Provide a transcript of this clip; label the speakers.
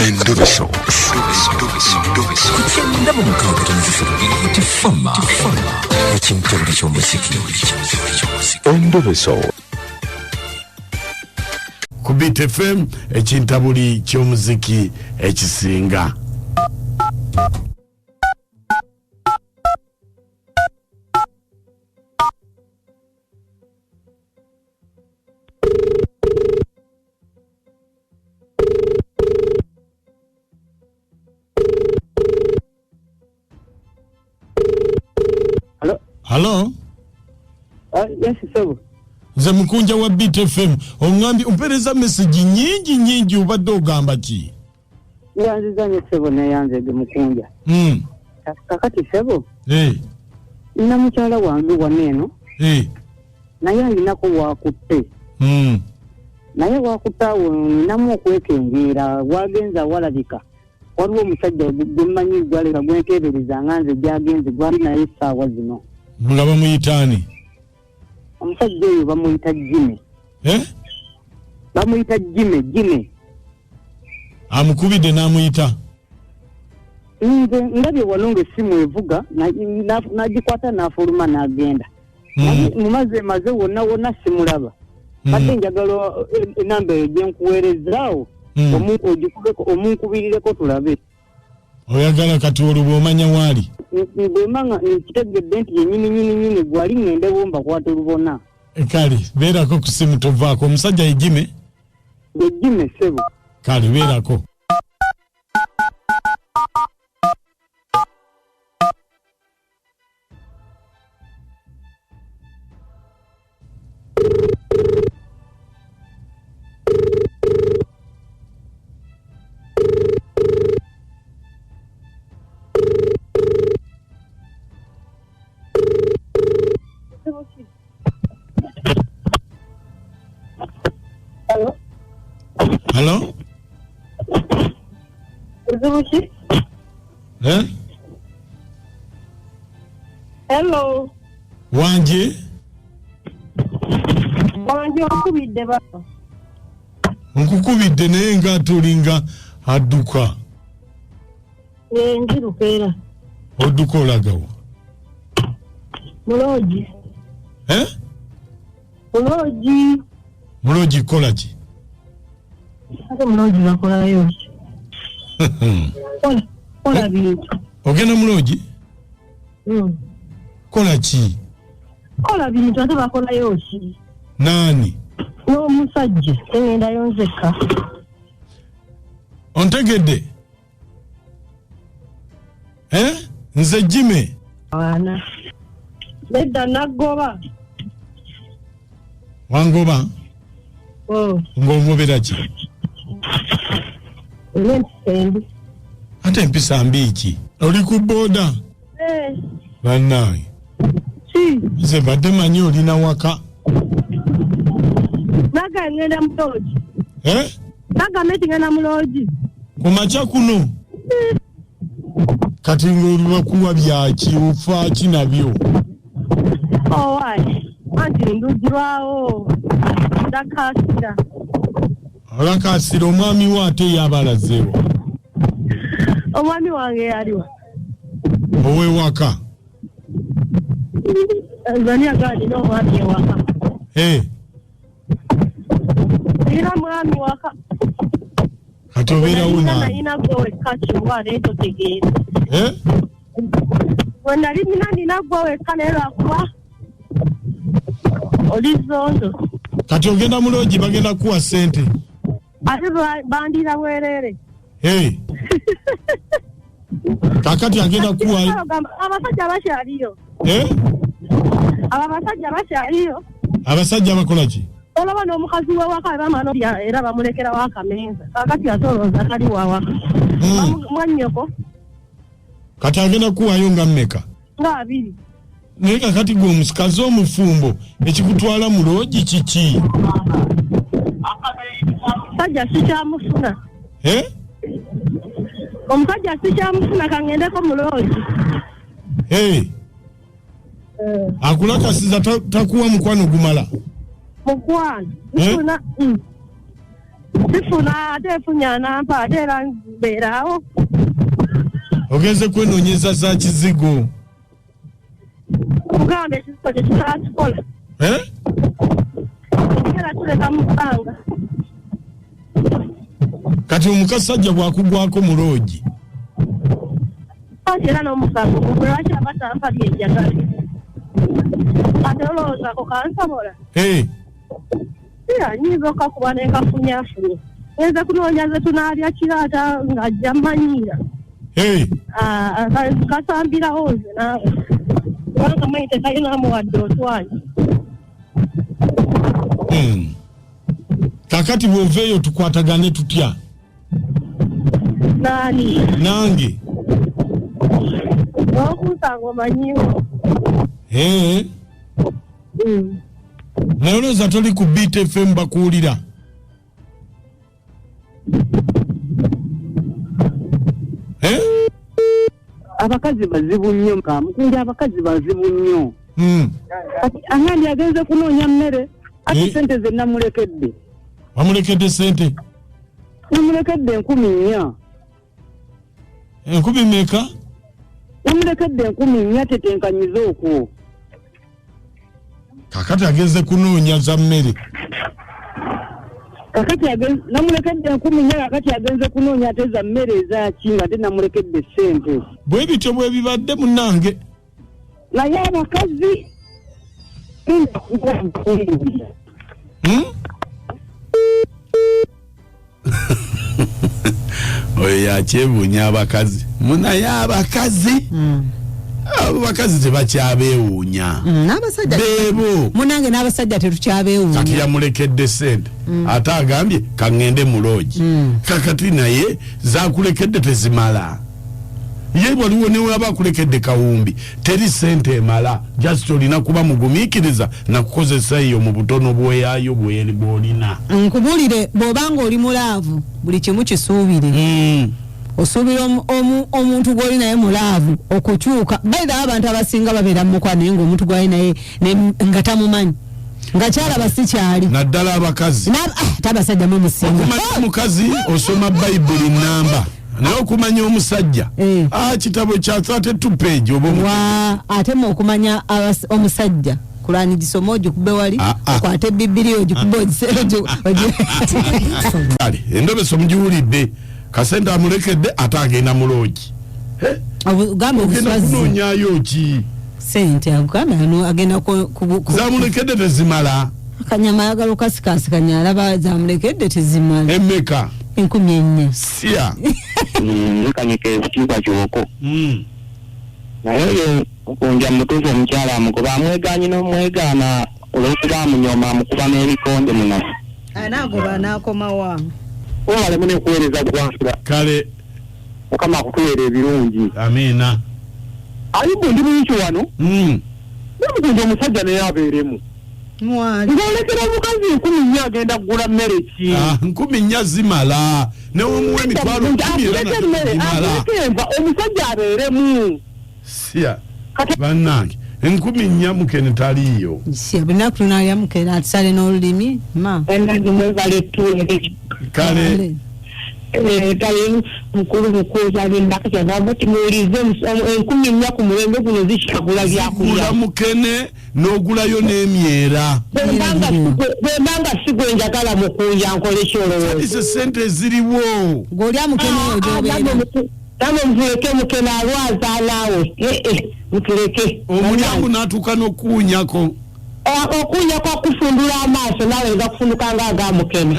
Speaker 1: Endobeso.
Speaker 2: Ku kyenda mu mukaaga tono 3 Tifama ekintabuli ky'omuziki.
Speaker 1: Endobeso.
Speaker 3: Ku Beat FM ekintabuli ky'omuziki ekisinga.
Speaker 4: Hello?
Speaker 3: Halo,
Speaker 4: Yes, sebo.
Speaker 3: Nze mukunja wa Beat FM. Oŋŋambye ompeereza mesegi nnyingi nnyingi, obadde ogamba ki?
Speaker 4: Nyanziza nnyo sebo, neyanzege mukunja. Kakati sebo, nina mukyala wange wano eno, naye alinako wakutte. Naye wakutte awo ninamu okwekengeera, wagenze awalabika. Waliwo omusajja gwe mmanyi gwaleka gwenteebereza nga nze gy'agenze gwali naye essaawa zino.
Speaker 3: Nga bamuyita ani?
Speaker 4: Omusajja oyo bamuyita Jimmy.
Speaker 3: Eh?
Speaker 4: Bamuyita Jimmy, Jimmy.
Speaker 3: Amukubidde n'amuyita?
Speaker 4: Nze ndabye wano ng'essimu evuga, n'agikwata n'afuluma n'agenda. Mumaze maze wonna wonna simulaba. Badde njagala enamba eyo gye nkuweerezaawo, ogikubeko, omunkubirireko tulabe.
Speaker 3: Oyagala kati olwo bw'omanya waali?
Speaker 4: Bwemba nga nkitegedde nti ye nnyini nnyini nnyini gwali ŋŋendewo mbakwata olubona.
Speaker 3: Kale beerako ku ssimu tovaako. Omusajja ye Jimmy?
Speaker 4: Ye Jimmy ssebo.
Speaker 3: Kale beerako.
Speaker 4: Hello?
Speaker 3: Hello?
Speaker 4: Buzibu ki?
Speaker 3: Eh?
Speaker 5: Hello.
Speaker 3: Wangi?
Speaker 5: Wangi onkubidde baba.
Speaker 3: Nkukubidde naye nga ate olinga adduka.
Speaker 5: Nziruka era.
Speaker 3: Odduka olagawa?
Speaker 5: Muloogi.
Speaker 3: Eh?
Speaker 5: Muloogi.
Speaker 3: Muloogi kukola ki?
Speaker 5: Ate muloogi bakolayo ki? Kola bintu.
Speaker 3: Ogenda muloogi? Kola ki?
Speaker 5: Kola bintu ate bakolayo ki?
Speaker 3: Naani?
Speaker 5: N'omusajja tengendayo nzekka.
Speaker 3: Ontegedde? Eh? Nze Jimmy.
Speaker 5: Abaana. Nedda naggoba.
Speaker 3: Wangoba? Ng'ongobera ki?
Speaker 5: Olina empisa embi.
Speaker 3: Ate empisa mbi ki? Oli ku booda? Bannange.
Speaker 5: Si.
Speaker 3: Nze mbadde manyi olina waka.
Speaker 5: Naga ngenda mu loogi.
Speaker 3: Eh?
Speaker 5: Naga nti ngenda mu loogi.
Speaker 3: Ku makya kuno? Kati ng'olibakuwa byaki, ofa ki nabyo?
Speaker 5: Owaaye, anti ndugirwawo. Ndakaasira.
Speaker 3: Olakaasira omwami wo ate yabalazeewa?
Speaker 5: Omwami wange yaliwa.
Speaker 3: Ow'ewaka?
Speaker 5: Nzani agamba nina omwami ewaka. Nina mwami waka.
Speaker 3: Kati obeerawo naani?
Speaker 5: Nalina gwe wekka kiwa naye totegeera. Bwe nali nina gwe wekka naye lwakuba oli zondo.
Speaker 3: Kati ogenda mu loogi bagenda kukuwa ssente.
Speaker 5: Ate bandiira bwereere.
Speaker 3: Kakati agenda kuwa
Speaker 5: abasajja bakyaliyo. Abo abasajja bakyaliyo.
Speaker 3: Abasajja bakola ki?
Speaker 5: Olaba n'omukazi w'ewaka bamala olya era bamulekerawo akameeza. Kakati ate olowooza tali wawaka. Mwannyoko.
Speaker 3: Kati agenda kuwaayo nga mmeka?
Speaker 5: Nga 2.
Speaker 3: Naye kakati gwe omusikazi omufumbo ekikutwala mu loogi kiki?
Speaker 5: Omusajja sikyamufuna. Omusajja sikyamufuna kangendeko mu loogi.
Speaker 3: Akulakasiza takuwa mukwano gumala?
Speaker 5: Mukwano. Sifuna ate efunya nampa ate era mbeerawo.
Speaker 3: Ogenze kwenoonyeza za kizigo.
Speaker 5: Kugamba ekizigo tekikyakikola.
Speaker 3: Eh?
Speaker 5: Era tuleka mu bbanga.
Speaker 3: Kati omukasajja bw'akugwako mu loogi.
Speaker 5: Anti era n'omusango gugwe lwaki aba tampa bye njagala? Ate olowooza ko kansobola?
Speaker 3: Eh.
Speaker 5: Era nnyinza okakuba ne nkafunyafunya. Ngenze kunoonya ze tunaalya kiro ate ng'ajja mmanyiira.
Speaker 3: Eh.
Speaker 5: Ah, kasambirawo nze naawe. Kubanga manyi tekalinamu wadde otwanyi.
Speaker 3: Kakati bw'oveeyo tukwatagane tutya?
Speaker 5: Nani?
Speaker 3: Nange.
Speaker 5: Okunsanga omanyiwo.
Speaker 3: Eh. Naye olowooza toli ku Beat FM bakuwulira? Eh?
Speaker 4: Abakazi bazibu nnyo Mukunja, abakazi bazibu nnyo. Kati angambye agenze kunoonya mmere ate sente ze namulekedde.
Speaker 3: Wamulekedde sente?
Speaker 4: Namulekedde 4,000.
Speaker 3: 1,000 meka?
Speaker 4: Namulekedde 4,000 tetenkanyiza okwo.
Speaker 3: Kakati agenze kunoonya za mmere.
Speaker 4: Kakati namulekedde 4,000 kakati agenze kunoonya ate za mmere ezaki nga ate namulekedde ssente.
Speaker 3: Bwe bityo bwe bibadde munnange.
Speaker 4: Naye abakazi
Speaker 6: Oyo yakyebuunya abakazi. Munaye abakazi. Abo bakazi tebakyabeewuunya.
Speaker 7: N'abasajja
Speaker 6: beebo.
Speaker 7: Munange n'abasajja tetukyabeewuunya.
Speaker 6: Kati yamulekedde ssente. Ate agambye kaŋŋende mu loogi. Kakati naye zakulekedde tezimala. Ye waliwo ne waba akulekedde kawumbi teri ssente emala. Just olina kuba mugumiikiriza nakukozesa eyo mu butono bweyayo bw'olina.
Speaker 7: Nkubuulire bw'obanga oli mulaavu buli kimu kisuubire. Osuubira omuntu gw'oli naye mulaavu okukyuka. By the way, abantu abasinga babeera mu mukwano naye ng'omuntu gw'ali naye nga tamumanyi. Nga kyalaba si kyali.
Speaker 6: Naddala abakazi.
Speaker 7: Ate abasajja mwe musinga.
Speaker 6: Okumanya omukazi osoma Bayibuli nnamba. Naye okumanya omusajja. Kitabo kya 32 page oba
Speaker 7: ate mu okumanya omusajja Kurani gisoma ogikube wali okwate Bibiri ogikube
Speaker 6: Kale endobeso mugiwulidde. Kasente amulekedde ate agenda mu loogi.
Speaker 7: Ogamba obuswazi.
Speaker 6: Kunoonyaayo ki?
Speaker 7: Sente agamba agenda
Speaker 6: zamulekedde tezimala.
Speaker 7: Akanyama ayagala okasikasikanya alaba zamulekedde tezimala.
Speaker 6: Emmeka?
Speaker 7: 4,000.
Speaker 6: Sia.
Speaker 8: Nkanyika ekitiibwa kyoko. Naye oyo Mukunja mutuufu omukyala amugoba amwegaanyi n'omwegaana olw'okuba amunyoma amukuba n'ebikonde munafu.
Speaker 7: Anaagoba n'akomawa.
Speaker 8: Webale mune kuweereza ggwanga.
Speaker 6: Kale.
Speaker 8: Mukama akutuweera ebirungi.
Speaker 6: Amiina.
Speaker 8: Ayubu ndi muyiki wano. Naye Mukunja omusajja naye abeeremu. Ng'olekera omukazi 4,000 agenda kugula mmere ki?
Speaker 6: 4,000 zimala. Ne omuwa emitwalo 10,000 era zimala.
Speaker 8: Aleke enva omusajja abeeremu.
Speaker 6: Sia. Bannange 4,000 mukene taliiyo.
Speaker 7: Sia buli tunalya mukene atusale n'olulimi ma.
Speaker 6: Kale.
Speaker 9: Kale mukulu mukuza alindaka kyava kimuwulize 4,000 ku mulembe guno zikyagula byakulya.
Speaker 6: Gula mukene n'ogulayo n'emyera.
Speaker 9: Bwembanga si gwe njagala Mukunja nkole kyolowooza.
Speaker 6: Ise ssente ziriwo.
Speaker 7: Ng'olya mukene oyo gy'obeera.
Speaker 9: Namwe mutuleke mukene alwaza naawe. Mutuleke.
Speaker 6: Omulyango n'atuuka n'okuwunyako.
Speaker 9: Okuwunyako okufundula amaaso naawe gakufunduka nga aga mukene.